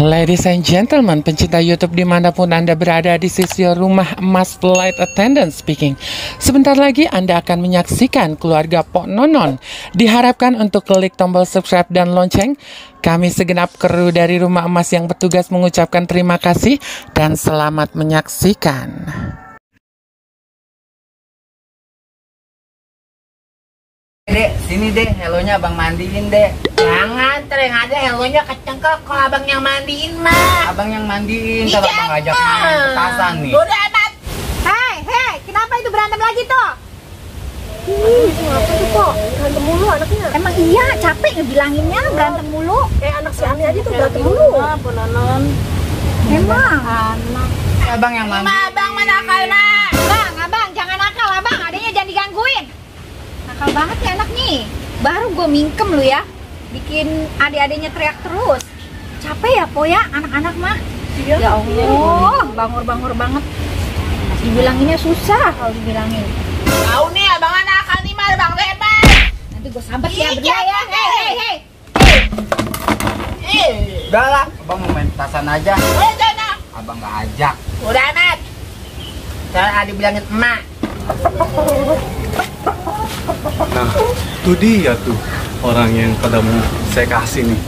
Ladies and gentlemen, pencinta YouTube dimanapun Anda berada, di sisi rumah emas flight attendant speaking. Sebentar lagi Anda akan menyaksikan keluarga Pok Nonon. Diharapkan untuk klik tombol subscribe dan lonceng. Kami segenap kru dari rumah emas yang bertugas mengucapkan terima kasih dan selamat menyaksikan. Dek, sini deh, helonya abang mandiin dek. Jangan, tereng aja helonya kecengkak kalau abang yang mandiin mah. Abang yang mandiin, kalau abang ngajak main petasan nih. Udah amat. Hei, kenapa itu berantem lagi tuh? Kenapa tuh kok? Berantem mulu anaknya. Emang iya, capek ngebilanginnya berantem mulu. Kayak anak si Ani aja tuh berantem mulu. Pononon. Emang anak. Abang yang mandiin. Abang mana nakal mah. Abang jangan nakal, abang adanya jangan digangguin. Nakal banget nih anak nih. Baru gue mingkem lu ya. Bikin adik-adiknya teriak terus. Capek ya Po ya anak-anak mah. Iya. Ya Allah, bangor-bangor banget. Dibilanginnya susah kalau dibilangin. Tahu nih abang nakal nih mah bang bebas. Nanti gue sambet ya berdua ya. Hei. Udah lah, abang mau main petasan aja. Udah sana. Abang gak ajak. Udah amat. Jangan adik bilangin emak. Nah, itu dia tuh orang yang pada mau saya kasih nih.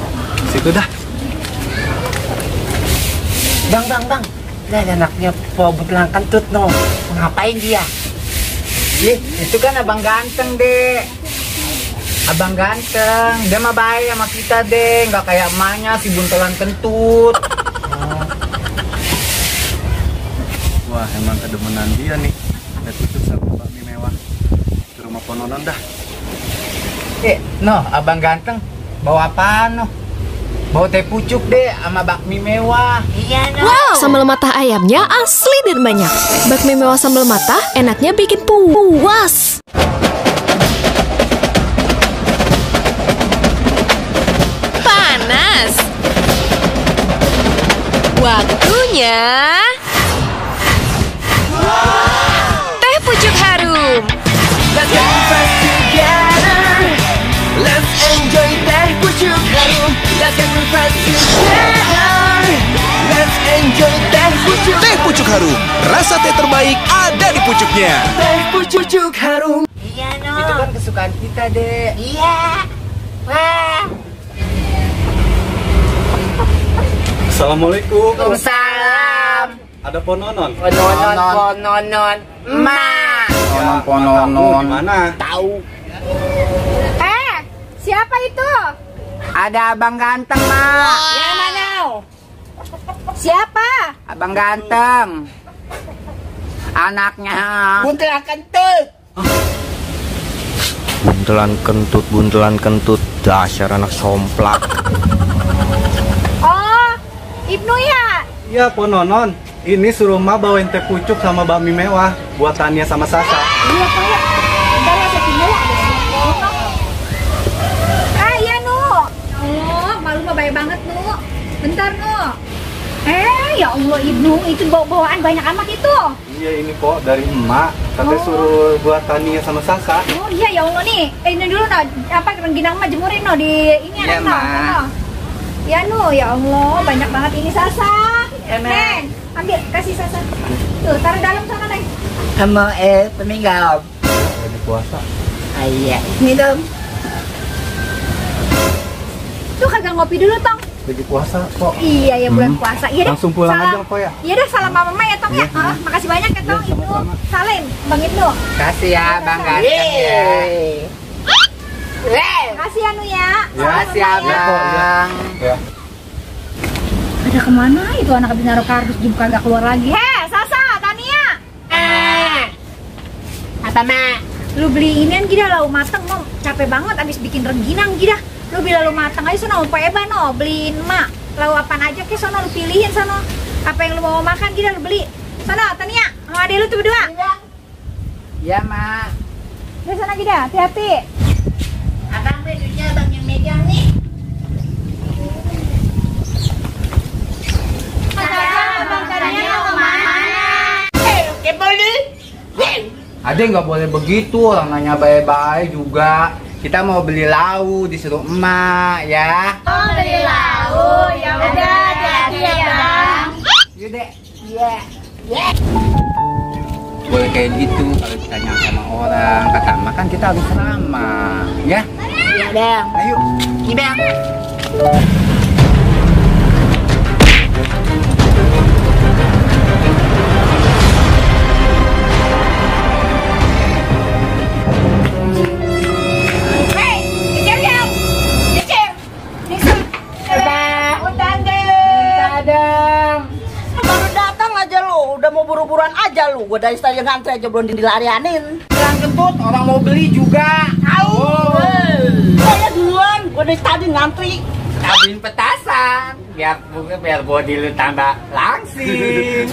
Situ dah. Bang. Lihat anaknya belang kentut no. Ngapain dia? Ih, itu kan abang ganteng dek. Abang ganteng, dia mah baik sama kita deh. Nggak kayak emaknya si buntelan kentut. Wah, emang kedemenan dia nih. Lihat itu sama bakmi mewah di rumah Pononon dah. No, abang ganteng. Bawa apaan no? Bawa teh pucuk deh sama bakmi mewah. Iya no. Wow, sambal matah ayamnya asli dan banyak. Bakmi mewah sambal matah enaknya bikin puas. Panas. Waktunya teh pucuk harum. Let's get refreshed together. Let's enjoy teh pucuk harum. Let's get refreshed together. Let's enjoy teh pucuk. Teh pucuk harum, rasa teh terbaik ada di pucuknya. Teh pucuk harum. Iya no. Itu kan kesukaan kita deh. Iya. Wah. Assalamualaikum. Salam. Ada Pononon. Pononon. Emak. Pononon. Gimana? Tahu. Siapa itu? Ada abang ganteng mak. Ya mana? Siapa? Abang ganteng. Anaknya Buntelan kentut. Buntelan kentut, dasar anak somplak. Oh, Ibnu ya? Iya, Pononon. Ini suruh Ma bawain teh pucuk sama bakmi mewah buatannya sama Sasa. Iya Pak ya. Bentar ya saya tinggal ya. Iya Nu. Oh, malu mah baik banget Nu. Bentar Nu. Ya Allah Ibnu, itu bawaan banyak amat itu. Iya, ini kok dari emak. Katanya suruh buatannya sama Sasa. Oh iya ya Allah nih. Ini dulu No, apa rengginang mah jemurin No di ini Iya, No. Ma. Ya Nu, ya Allah banyak banget ini Sasa. Ya, Ma. Neng, ambil kasih Sasa. Tuh, taruh dalam sana Neng. Sama peminggam. Lagi puasa. Iya. Minum. Tuh kagak ngopi dulu Tong. Lagi puasa kok. Iya ya bulan puasa. Iya deh. Langsung pulang salam. aja kok ya. Iya deh, salam mama ya Tong ya. Makasih banyak ya Tong. Iya, Ibnu sama-sama. Salim, Bang Ibnu. kasih ya bang ganteng ya. Makasih ya Nu ya. Makasih Salam, Mama, ya. abang. Ya. Ada kemana itu anak habis naruh kardus juga kagak keluar lagi. Sasa, Tania. Apa mak? Lu beli inian gila lau mateng mau capek banget abis bikin rengginang gila. Lu bila lu mateng aja sono mau eba no beliin mak. Lau apaan aja ke sono lu pilihin sono. Apa yang lu mau makan gila lu beli. Sono Tania, sama adek lu tuh berdua. Iya mak. Udah sana gila, hati-hati. Abang duitnya abang yang megang nih. Abang Tania mau kemana? Adek nggak boleh begitu, orang nanya baik-baik juga. Kita mau beli lau disuruh emak ya. Oh beli lau, ya udah. Makasih ya, Bang. Yuk, Dek. Iya. Boleh kayak gitu kalau ditanya sama orang. Kata makan kita harus ramah, ya? Iya, Bang. Ayo. Iya, Bang. Buru-buruan aja lu, gua dari stadion ngantri aja belum dilarianin. Orang kentut, orang mau beli juga. Saya duluan, gua dari tadi ngantri. Tabuin petasan, biar body lu tambah langsing.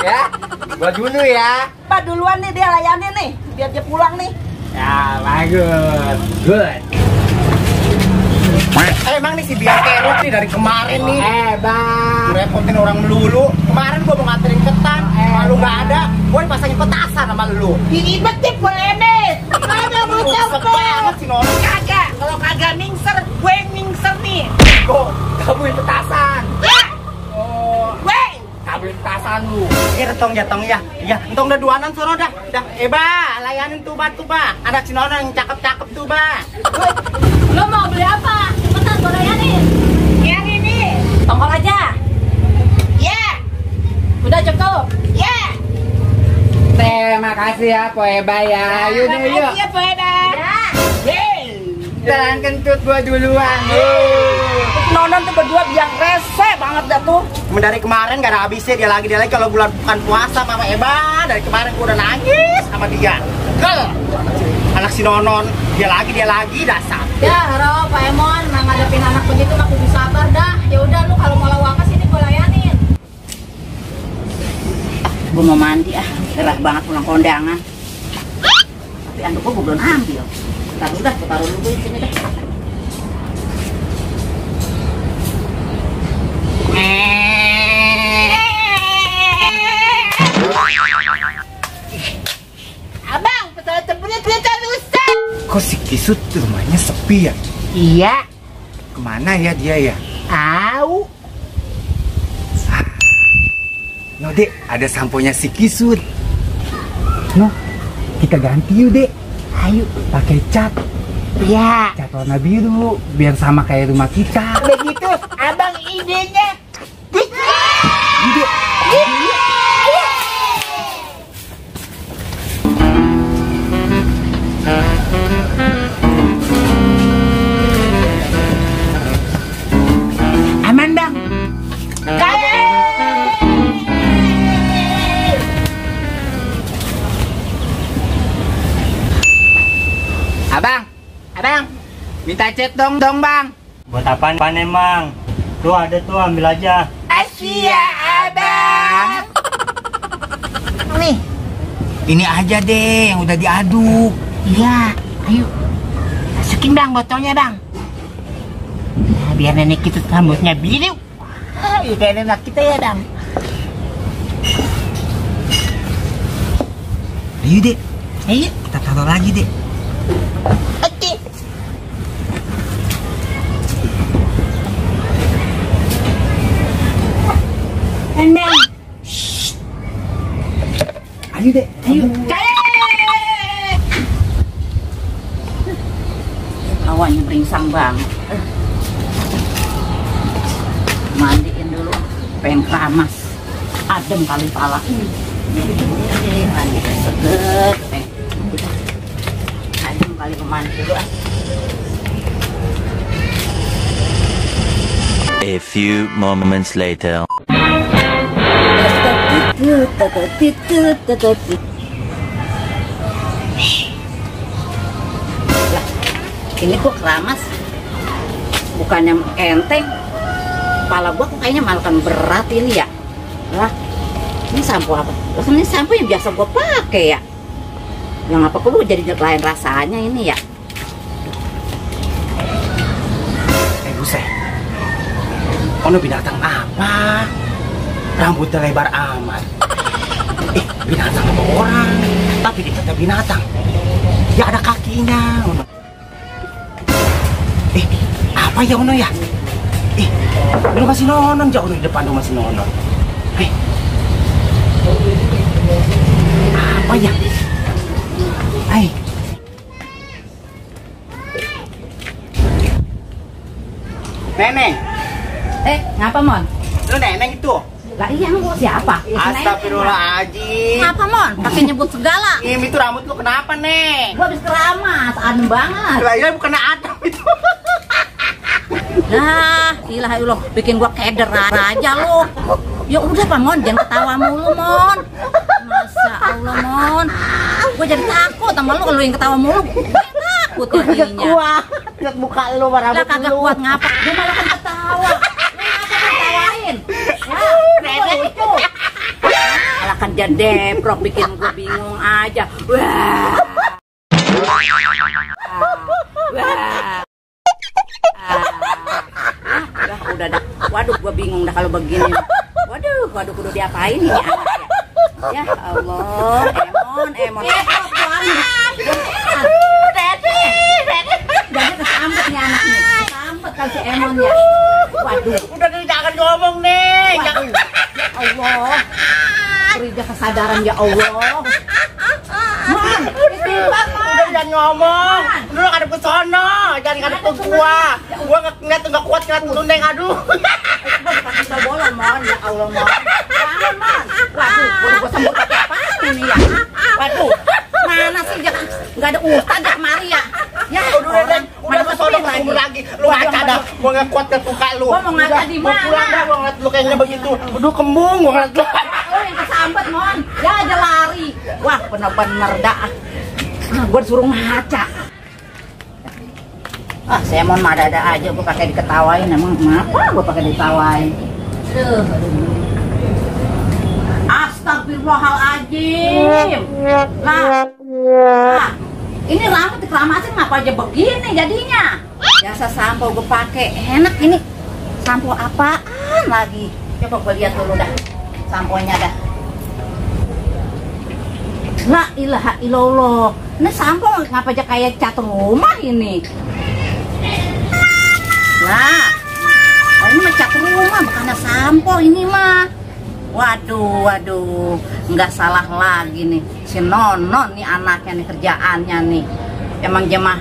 Ya, gua dulu ya. Pak duluan nih dia layanin nih, biar dia pulang nih. Ya, bagus. Good. Emang nih si biar kerok nih dari kemarin nih. Bang. Repotin orang melulu. Kemarin gua mau nganterin ketan, malu nggak ada. Gua dipasangin petasan sama lu. Ribet deh gue emet. Ada bocah banget sih Nono. Kagak, kalau kagak ningser, gue yang ningser nih. Kok kabuin petasan? Ya. Oh, Gue. kabuin petasan lu. Tong ya. Iya, entong udah duanan sono dah. Ba, layanin tuh ba. Ada si Nono yang cakep-cakep tuh ba. Lo mau beli apa? Cepetan gue layanin. Yang ini. Tongkol aja. Ya. Udah cukup. Ya. Terima kasih ya, Poeba ya. Yuk. Iya, Poeda. Ya. Jalan kentut gua duluan. Nonon tuh berdua biang rese banget dah tuh. Dari kemarin gak ada habisnya dia lagi kalau bulan bukan puasa sama Eba. Dari kemarin gua udah nangis sama dia. Kel. Anak si Nonon, dia lagi dasar. Ya, haro Pak Emon, nah ngadepin anak begitu mah kudu sabar dah. Ya udah lu kalau mau lawakan sini gue layanin. Gue mau mandi gerah banget pulang kondangan. Tapi anduk gue belum ambil. Taruh dulu di sini deh. Abang, pesawat tempurnya ternyata rusak. Kok si Kisut rumahnya sepi ya? Iya. Kemana ya dia ya? Au. No dek, ada samponya si Kisut. No, kita ganti yuk dek. Ayo, pakai cat. Iya. Cat warna biru, biar sama kayak rumah kita. Begitu, abang idenya. Ide. Aman bang. Abang, minta cat dong bang. Buat apaan emang? Tuh ada tuh, ambil aja. Asia abang. Nih. Ini aja deh yang udah diaduk. Iya, ayo. Masukin bang botolnya bang. Nah, biar nenek kita rambutnya biru. Iya kayak nenek kita ya bang. Ayo dek, Ayo. kita taruh lagi dek. Oke. Bang. Ayo dek, ayo. Hawanya beringsang banget. Mandiin dulu, pengen keramas. Adem kali pala. Mandi seger, adem kali kemandi dulu. A few moments later. Ini kok keramas, bukannya enteng. Kepala gua kok kayaknya malah berat ini ya. Lah, ini sampo apa? Ini sampo yang biasa gua pakai ya. Yang apa perlu jadi lain rasanya ini ya? Buset. Ono binatang apa? Rambutnya lebar amat. Binatang apa orang? Tapi dikata binatang. Ya ada kakinya. Ono. Apa ya Ono ya? Lu masih nonon jauh di depan lu masih nonon. Apa ya? Neneng. Ngapa, Mon? Lu neneng itu? Lah iya, lu siapa? Astagfirullahaladzim. Ngapa, Mon? Pakai nyebut segala. Itu rambut lu kenapa, Neng? Gua habis keramas, adem banget. Lah iya bukan Adam itu. Nah, ilah lu bikin gua keder aja lu. Ya udah, Pak Mon, jangan ketawa mulu, Mon. Masa Allah, Mon. Gua jadi takut sama lu kalau yang ketawa mulu. Takut jadinya. Lihat muka lu rambut lu. Lah kagak kuat ngapa? Gua malah kan ketawa. Lu ngapa ketawain? Lucu. Malah kan jadi deprok bikin gua bingung aja. Wah. Udah dah. Waduh, gua bingung dah kalau begini. Waduh, kudu diapain ini anak ya? Ya Allah, Emon. Dede. Jadi kesambet nih anak nih. Kesambet kan si Emon ya. Waduh. Udah jangan ngomong, Neng. Waduh. Ya Allah. Beri dia kesadaran ya Allah. Mon, istighfar, Mon. Udah jangan ngomong. Lu ngadep ke sono, jangan ngadep ke gua. Gua enggak kuat ngeliat lu, Neng. Aduh. Kita bolong, Mon. Ya Allah, Mon. Bangun, Mon. Waduh, gua sambut pakai apa ini ya? Waduh. Mana sih enggak ada ustaz ya kemari ya? Ya, udah ke sono lagi. Lu ngaca dah. Gua enggak kuat ngeliat muka lu. Gua mau ngaca di mana? Gua pulang dah, gua ngeliat lu kayaknya begitu. Aduh, kembung gua ngeliat lu. Lu yang kesambet, Mon. Ya aja lari. Wah, bener-bener dah. Gua disuruh ngaca. Si Emon mah ada aja gua pakai diketawain. Emang kenapa gua pakai diketawain? Astagfirullahaladzim. Lah, ini rambut dikeramasin ngapa aja begini jadinya? Biasa sampo gue pakai enak ini. Sampo apaan lagi? Coba gue lihat dulu dah samponya dah. La ilaha illallah. Ini sampo ngapa aja kayak cat rumah ini? Lah, ini mah cat rumah bukannya sampo ini mah. Waduh, nggak salah lagi nih si Nonon nih anaknya nih kerjaannya nih. Emang jemah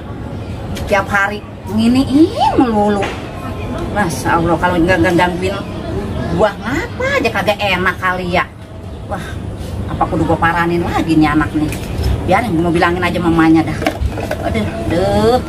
tiap hari nginiin melulu. Masya Allah, kalau nggak gangguin gua ngapa aja kagak enak kali ya. Wah, apa kudu gua paranin lagi nih anak nih. Biarin, mau bilangin aja mamanya dah. Aduh.